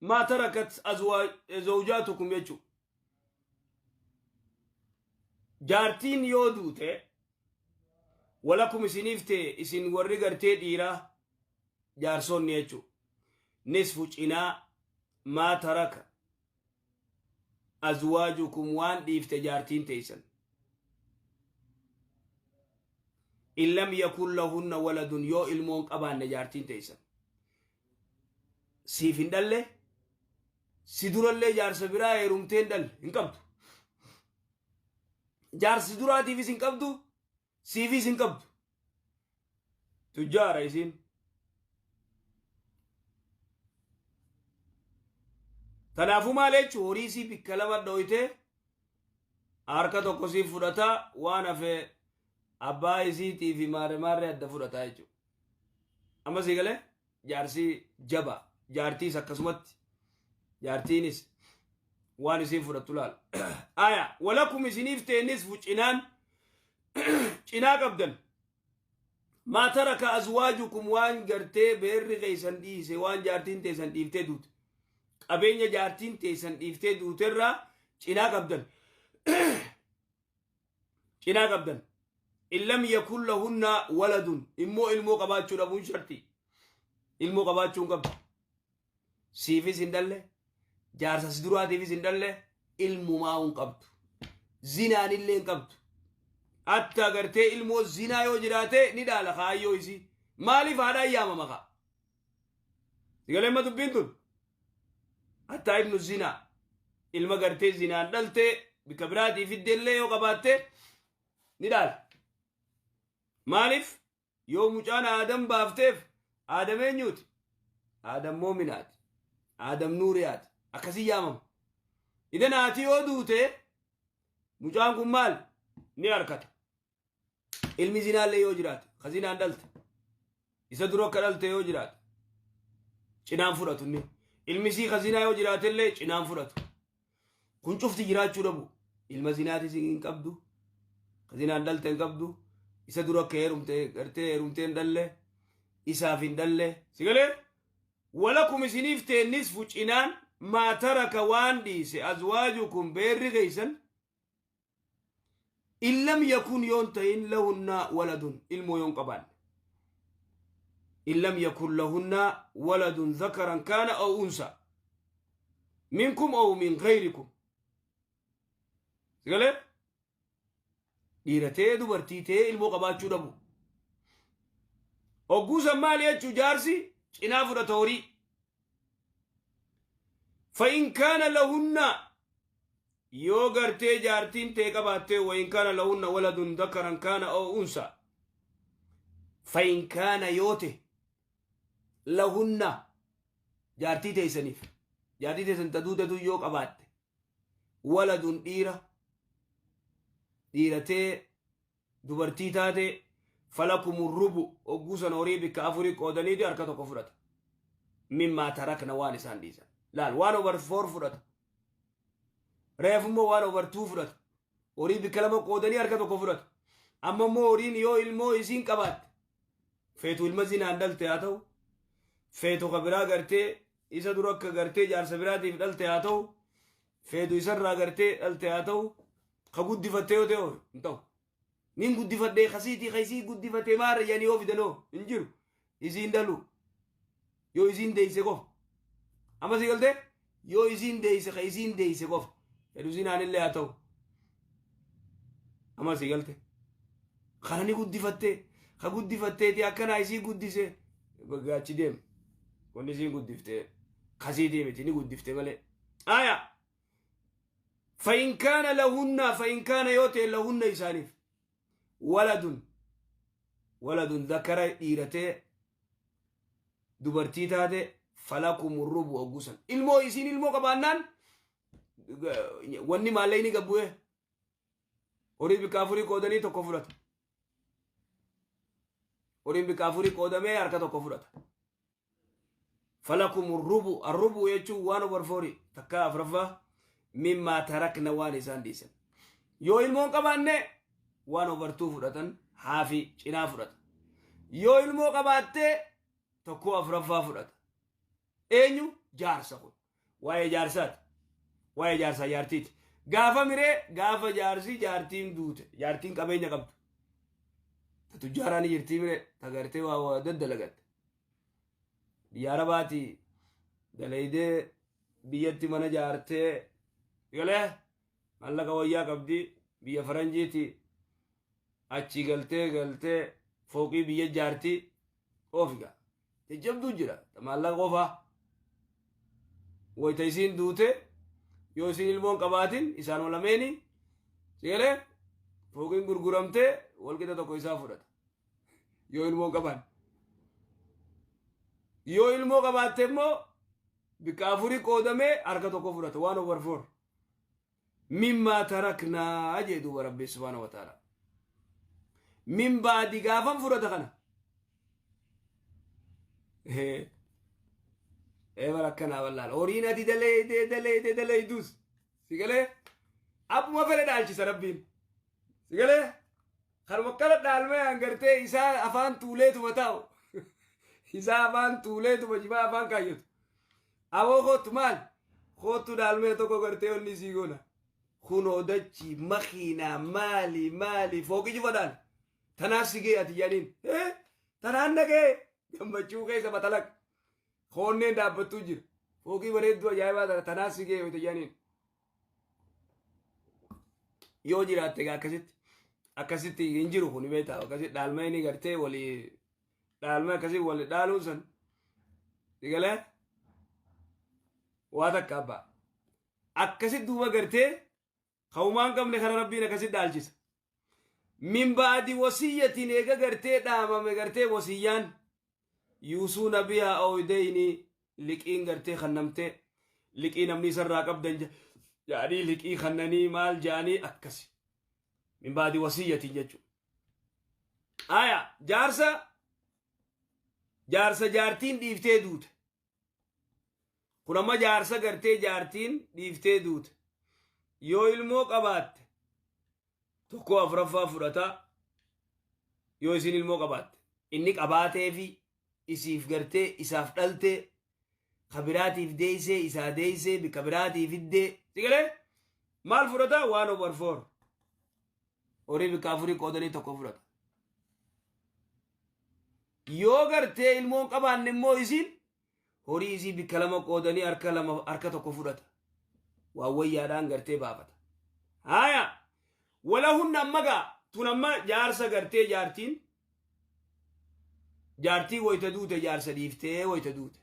Maa tarakat zawjaatukum jechuu. Jaartiin yoo duute walakum isiniif ta'e isin warri gartee dhiiraa jaarsonni jechuu. Nisfu cinaa maa taraka azwaajukum waan dhiifte jaartiin teeysan. In lam yakun lahunna waladun yoo ilmoon qabaanne jaartiin teeysan. Siif hin dhalle si durallee jaarsa biraa heerumtee hin dhalle hin qabdu. Jaarsi duraatiifis hin qabdu siifis hin qabdu. Tujjaara isiin. Kanaafuu maal jechuun horii isii bikka lama dhooytee harka tokko siif fudhataa waan hafe abbaa isiitii fi maarre maarree adda fudhataa jechuudha. Amma sii galee jaarsi jaba jaartiis akkasumatti jaartiinis waan isiin fudhattu laal. Aya walakum isiniif ta'e nisfu cinaan cinaa qabdan. Maa taraka azwaajukum waan gartee beerri keessan dhiise waan jaartiin teessan dhiiftee duute. Qabeenya jaartiin teessan dhiiftee duuterraa cinaa qabdan. Cinaa qabdan. In lam yakun lahunna waladun immoo ilmoo qabaachuu dhabuun shartii. Ilmoo qabaachuu hin qabdu. Siifis hin dhalle, jaarsa si duraatiifis hin dhalle, ilmumaa hin qabdu. Zinaan illee hin qabdu. Hatta gartee ilmoo zinaa yoo jiraate ni dhaala kaayyoo isii. Maaliif haadhaan yaamama kaa? Sigalee amma dubbiin tun. Hattaa ibnu zinaa. Ilma gartee zinaan dhalte bikka biraatii fiddellee yoo qabaatte ni dhaala. Maaliif? Yoo mucaan Aadam baafteef Aadam eenyuuti? Aadam moominaati. Aadam nuuriyaati. Akkasii yaamama. Idan haati yoo duute mucaan kun maal? Ni harkata. Ilmi zinaallee yoo jiraate, ka zinaan dhalte, isa dura akka dhalte yoo jiraate, cinaan fudhatu inni. Ilmi isii ka zinaa yoo jiraatellee cinaan fudhatu. Kun cufti jiraachuu dhabu. Ilma zinaatis hin qabdu. Ka zinaan dhalte hin qabdu. Isa dura akka heerumte gartee heerumtee hin dhalle. Isaaf hin dhalle. Si galee? Walakum isiniif ta'e nisfu cinaan maa taraka waan dhiise azwaajukum beerri keeysan in lam yakun yoon ta'in lahunna waladun ilmoo yoon qabaanne. In lam yakun lahunna waladun dhakaran kaana aw unsa minkum aw min ghayrikum. Sigalee? Dhiira ta'ee dubartii ta'ee ilmoo qabaachuu dhabu. Hogguu san maali jechuu jaarsi cinaa fudhata horii. Fa'in kaana lahunna yoo gartee jaartiin tee qabaattee wayin kaana lahunna waladun dakaran kaana aw unsa. Fa'in kaana yoo ta'e lahunna jaartii teessaniif jaartii teessan ta duutetu yoo qabaatte waladun dhiira dhiiratee dubartii taate falakumu rubu hogguu sana horii bikka afurii qoodaniiti harka tokko fudhata. Mimmaa tarakna waan isaan dhiisan. Laal waan over four fudhata. Reefummoo waan over two fudhata. Horii bikka lama qoodanii harka tokko fudhata. Amma immoo horiin yoo ilmoo isiin qabaatte feetu ilma zinaan dhalte haa ta'u feetu ka biraa gartee isa dura akka gartee jaarsa biraatiif dhalte haa ta'u feetu isarraa gartee dhalte haa ta'u ka guddifatte yoo ta'e hin ta'u. Nin guddifadhee kasiitii ka isii guddifatee maarra jedhanii yoo fidanoo hin jiru. Isiin dhalu yoo isiin deeyse qofa. Amma si galtee yoo isiin deeyse ka isiin deeyse qofa. Fedhu zinaanillee haa ta'u. Amma si galte. Kana ni guddifattee ka guddifatteeti akkanaa isii guddise gaachi deem. Wanni isiin guddiftee kasiitii miti ni guddifte malee. Aya. Fa'in kaana lahunna fa'in kaana yoo ta'e lahunna isaaniif waladun waladun dakara dhiiratee dubartii taate falakum rubu oggusan ilmoo isiin ilmoo qabaannaan wanni maallaqni gabbu'ee horii bikka afurii qoodanii tokko fudhata. Horiin bikka afurii qoodamee harka tokko fudhata. Falakum rubu arrubu jechuun waan over foorii takka afuraffaa mimmaa tarakna waan isaan dhiisan. Yoo ilmoon qabaanne waan over tuu fudhatan haafi cinaa fudhata. Yoo ilmoo qabaatte tokko afuraffaa fudhata. Eenyu jaarsa kun. Waa'ee jaarsaati. Waa'ee jaarsaa jaartiiti. Gaafa miree gaafa jaarsi jaartiin duute jaartiin qabeenya qabdu. Ta tujjaaraan jirtii miree ta gartee waa daddalagatte. Biyya Arabaati dalaydee biyyatti mana jaartee galee mallaqa wayyaa qabdi biyya faranjiiti achi galtee galtee fooqii biyya jaartii oofiga. Jajjabduu jira maallaqa qofaa. Wayita isiin duute yoo isiin ilmoon qabaatin isaan lameeni sigalee fooqiin gurguramtee walqixa tokko isaa fudhata. Yoo ilmoon qabaan. Yoo ilmoo qabaatte immoo bikka afurii qoodamee harka tokko fudhata 1/4. Mimmaa taraknaa jee duuba Rabbi subhaanahu wa ta'ala. Min baadi gaafan fudhata kana. Ee bara akkanaa wallaala. Horiin ati daleeydee daleeydee daleeyduus. Si galee? Abbuma fedhe dhaalchisa Rabbiin. Si galee? Kanuma akkana dhaalmee hangartee isaa afaan tuuleetuma taa'u. Isaa afaan tuuleetuma jimaa afaan kaayyatu. Aboo kootu maal? Kootu dhaalmee tokko gartee onni sii goona. Kunoo dachii makiinaa maali maali fooqii cufa dhaal. Tanaaf si ga'e ati jedhaniin. Tanaan na ga'e gammachuu keessa batalaq. Koonneen dhaabbattuu jira. Fooqii bareedduu ajaa'ibaa tana tanaaf si ga'e yoo jedhaniin. Yoo jiraatte egaa akkasitti akkasitti hin jiru kun beektaa akkasitti dhaalma inni gartee walii dhaalma akkasii walii dhaaluun san sigalee waa takka abbaa akkasitti duuba gartee ka'umaan qabne kana rabbiin akkasitti dhaalchisa. Min ba'di wasiyyatiin eega gartee dhaamame gartee wasiyyaan yuusuuna bihaa ooydeyni liqiin gartee kannamtee liqii namni isarraa qabdan jedhanii liqii kannanii maal jedhanii akkasi. Min ba'di wasiyyatiin jechuudha. Aya jaarsa jaarsa jaartiin dhiiftee duute. Kun amma jaarsa gartee jaartiin dhiiftee duute. Yoo ilmoo qabaatte tokko afuraffaa fudhata yoo isin ilmoo qabaatte. Inni qabaatee fi isiif gartee isaaf dhaltee kabiraatiif deeysee isaa deeysee bikka biraatiif iddee. Si galee? Maal fudhata? 1/4. Horii bikka afurii qoodanii tokko fudhata. Yoo gartee ilmoon qabaanne immoo isin horii isii bikka lama qoodanii harka lama harka tokko fudhata. Waan wayyaadhaan gartee baafata. Haaya! Walahunna amma gaa tun amma jaarsa gartee jaartiin jaartii wayita duute jaarsa dhiiftee wayita duute.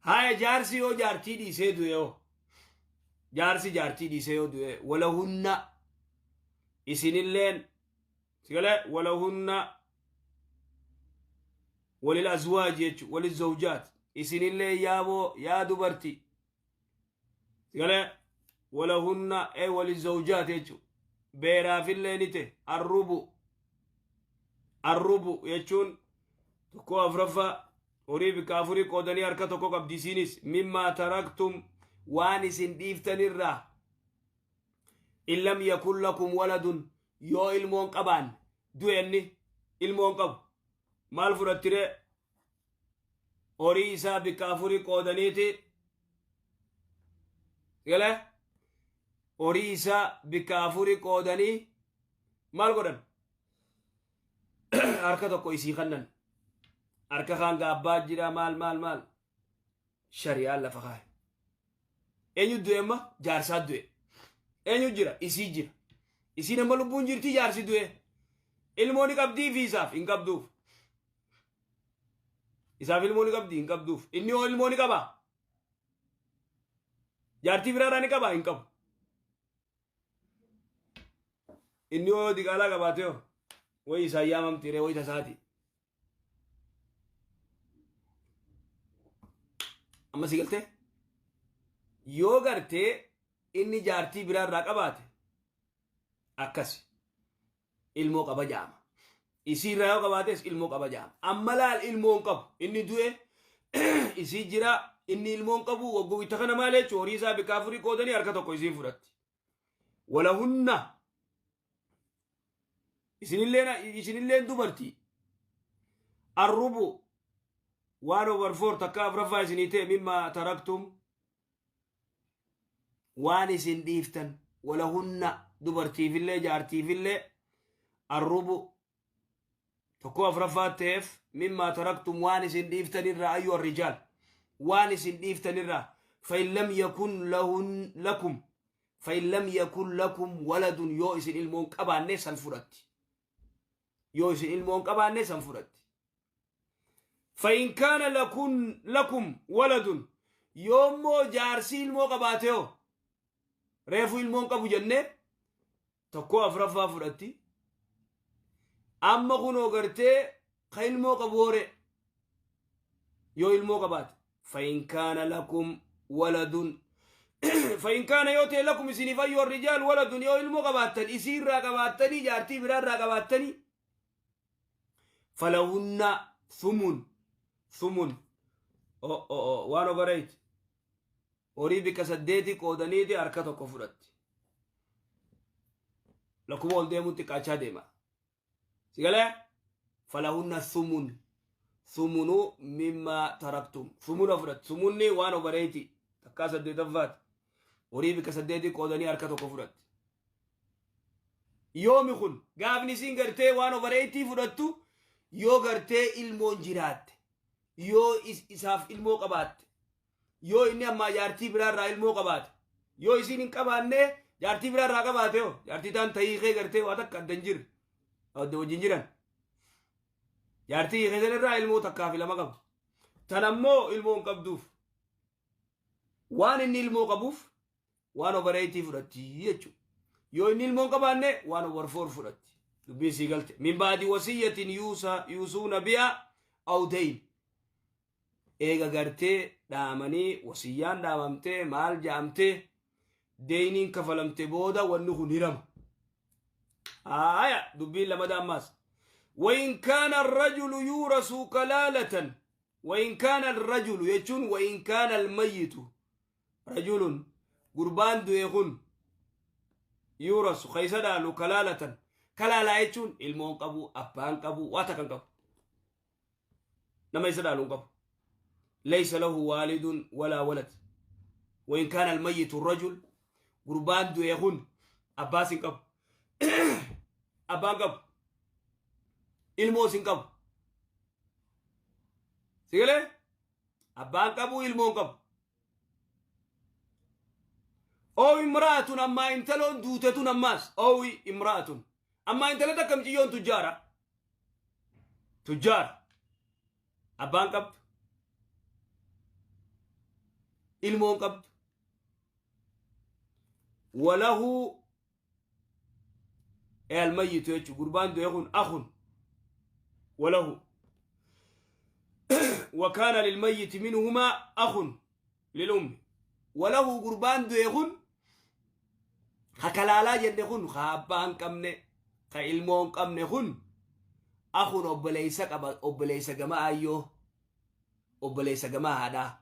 Haaya jaarsi yoo jaartii dhiisee du'e yoo jaarsi jaartii dhiisee yoo du'e walahunna isinilleen sigalee walahunna walil azwaaj jechuun walil zawjaat isinillee yaaboo yaa dubartii sigalee walahunna ee walil zawjaat jechuun beeraafillee ni ta'e arrubu arrubu jechuun tokko afuraffaa horii bikka afurii qoodanii harka tokko qabdi isiinis mimmaa taraktum waan isin dhiiftanirraa in lam yakun lakum waladun yoo ilmoon qabaan du'e inni ilmoon qabu maal fudhattire horii isaa bikka afurii qoodaniiti galee horii isaa bikka afurii qoodanii maal godhan harka tokko isii kannan harka kaan gaabbaa jira maal maal maal shari'aan lafa kaa'e. Eenyu du'e amma jaarsaa du'e. Eenyu jira isii jira. Isiin amma lubbuun jirti jaarsi du'e. Ilmoo ni qabdii fi isaaf hin qabduuf. Isaaf ilmoo ni qabdii hin qabduuf. Inni hoo ilmoo ni qabaa? Jaartii biraadhaa ni qabaa? Hin qabu. Inni hoo diqaalaa qabaate hoo? Wayi isaan yaamamti ree wayi tasaati. Amma si galtee? Yoo gartee inni jaartii biraarraa qabaate akkasi ilmoo qaba jaama. Isiirraa yoo qabaates ilmoo qaba jaama. Amma laal ilmoo hin qabu. Inni du'e isii jira inni ilmoo hin qabu waggoota kana maal jechuun horii isaa bikka afurii qoodanii harka tokko isiin fudhatti. Walahunna isinilleen dubartii arrubu 1/4 takka afuraffaa isinii ta'e mimma taraktum Waan isin dhiiftan, walahunna, dubartiifillee jaartiifillee, arrubu, tokko afraffaa ta'eef, mimmaa taraktum, waan isin dhiiftanirraa, ayyuha rijaal, waan isin dhiiftanirraa. فإن لم يكن لهن لكم فإن لم يكن لكم ولد, yoo isin ilmoon qabaanne san fudhatti. Yoo isin ilmoon qabaanne san fudhatti. فإن كان لكم ولد, yoommoo jaarsi ilmoo qabaate hoo? Reefu ilmoon qabu jenne, tokko afraffaa fudhatti. Amma kunoo gartee ka ilmoo qabu hore, yoo ilmoo qabaate, فإن كان لكم ولد, فإن كان, yoo ta'e, لكم, isiniif, أيها الرجال, ولد, yoo ilmoo qabaattan, isiirraa qabaattanii, jaartii biraarraa qabaattanii, فلهن ثمن, ثمن 1/8, horii bikka saddeeti qoodaniiti harka tokko fudhatti. Lakkuma ol deemuun xiqqaachaa deema. Sigalee, فلهن الثمن, ثمن مما تركتم, ثمن fudhatti. Sumunni 1/8, takkaa saddeetaffaati. Horii bikka saddeeti qoodanii harka tokko fudhatti. Yoomi kun gaafni isiin gartee 1/8 fudhattu? Yoo gartee ilmoon jiraatte, yoo isaaf ilmoo qabaatte, yoo inni ammaa jaartii biraarraa ilmoo qabaate. Yoo isiin hin qabaanne, jaartii biraarraa qabaate hoo? Jaartii taan tahiikee gartee waa takka adda hin jirre adda wajjin jiran, jaartii hiikee sanirraa ilmoo takkaa fi lama qaba. Tan ammoo ilmoo hin qabduuf, waan inni ilmoo qabuuf 1/8 fudhatti jechuudha. Yoo inni ilmoo hin qabaanne, 1/4 fudhatti. Dubbiin sii galte? من بعد وصية يوصى يوصون بها أو دين, eega gartee dhaamanii, wasiyyaan dhaamamtee, maal jaamtee, deeyniin kafalamte booda wanni kun hirama. Aya, dubbiin lamada ammaas, وإن كان الرجل يورث كلالة, وإن كان الرجل jechuun وإن كان الميت رجل, gurbaan du'e kun, يورث, keessa dhaalu, كلالة, kalaalaa jechuun ilmoon qabu, abbaan qabu, waa takkan qabu, nama isa dhaalu hin qabu. ليس له والد ولا ولد. وإن كان الميت الرجل, gurbaan du'e kun abbaas hin qabu, abbaan qabu, ilmoos hin qabu. Sigalee, abbaan qabu, ilmoon qabu. أو امرأة, ammaa intaloon duutetun ammaas, أو امرأة, ammaa intala takkam ciyyoon tujjaara, tujjaara, abbaan qabdu, ilmoon qabdu. وله, الميت jechuu, gurbaan du'e kun, أخ, وله, وكان للميت منهما أخ للأم. وله, gurbaan du'e kun, ka kalaalaa jenne kun, ka abbaan qabne, ka ilmoon qabne kun, أخ, obboleeysa qaba, obboleeysa gama ayyoo, obboleeysa gama haadhaa,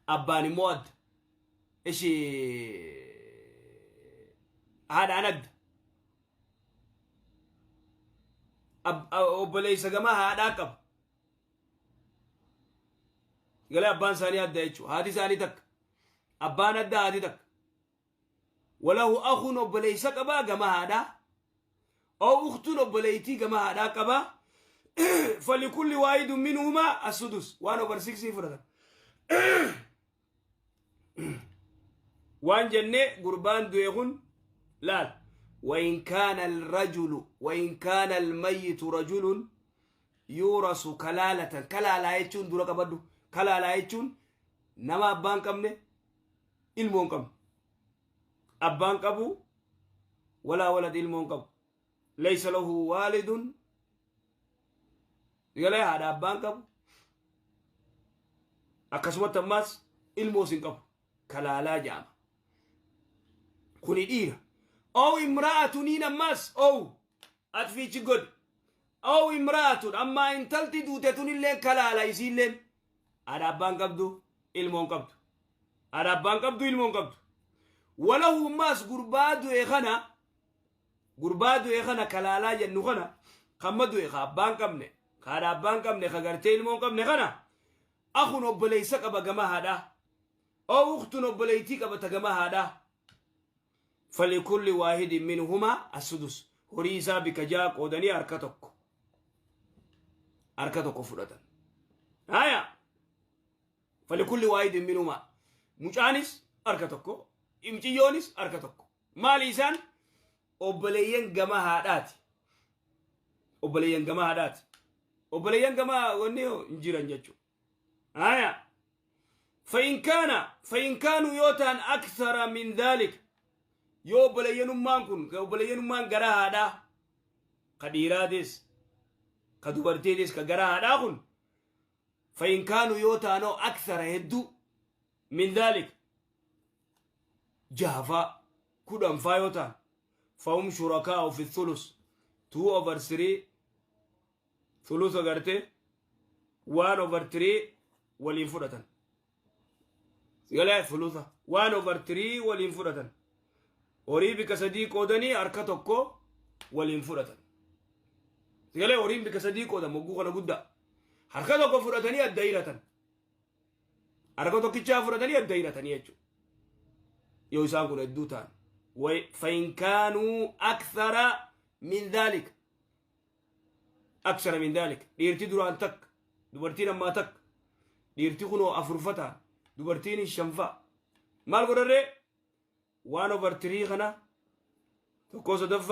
abbaan immoo adda, ishi haadhaan adda, obboleeysa gama haadhaa qaba. Galee, abbaan isaanii adda jechuudha. Haati isaanii takka, abbaan adda, haati takka. وله أخ, obboleeysa qabaa gama haadhaa, أو أخت, obboleeytii gama haadhaa qabaa. فلكل واحد منهما السدس, 1/6 fudhatan. Waan jenne, gurbaan du'e kun laal, وإن كان الرجل, وإن كان الميت رجل يورث كلالة, kalaalaa jechuun dura qabadhu, kalaalaa jechuun nama abbaan qabne, ilmoon qabne, abbaan qabu, ولا ولد, ilmoon qabu, ليس له والد, galee, haadha abbaan qabu, akkasumatti ammaas ilmoos hin qabu, kalaalaa jedhama. Kuni dhiira. أو امرأة niin ammaas, أو atfiichi godhi, أو امرأة, ammaa intalti duute tunilleen kalaala. Isiilleen haadha abbaan qabdu, ilmoon qabdu, haadha abbaan qabdu, ilmoon qabdu. وله, ammaas gurbaa du'e kana, gurbaa du'e kana, kalaalaa jennu kana, kamma du'e, ka abbaan qabne, ka haadha abbaan qabne, ka gartee ilmoon qabne kana, أخ, obboleeysa qaba gama haadhaa. أو أخت obboleeytii qaba ta gama haadhaa. فلكل واحد منهما السدس. Horii isaa bika ja'a qoodanii harka tokko fudhatan. Haya, فلكل واحد منهما, mucaanis harka tokko, muciyyoonis harka tokko. Maali isaan? Obboleeyyan gama haadhaati. Obboleeyyan gama haadhaati. Obboleeyyan gama wanni hin jiran jechuudha. Haya, فإن كانوا yoo ta'an أكثر من ذلك, yoo obboleeyyanummaan kun, obboleeyyanummaan gara haadhaa ka dhiiraatis ka dubartiitis ka gara haadhaa kun, فإن كانوا yoo ta'anoo أكثر hedduu من ذلك, jahafaa 10faa yoo ta'an, فهم شركاء في الثلث, 2 over 3, ثلث agarte 1 over 3 waliin fudhatan. Sigalee ثلث 1 over 3 waliin fudhatan. Horii bika sadii qoodanii harka tokko waliin fudhatan. Sigalee, horiin bika sadii qoodan mogguu kana guddaa harka tokko fudhatanii adda hiratan. Harka tokkichaa fudhatanii adda hiratanii jechuudha yoo isaan kun hedduu ta'an. فإن كانوا أكثر من ذلك, أكثر من ذلك, dhiirti duraan takka, dubartiin ammaa takka, dhiirti kunoo afurfa ta'an, dubartiin shanfa, maal godharree? 1 over 3 kana tokko sadaffaa.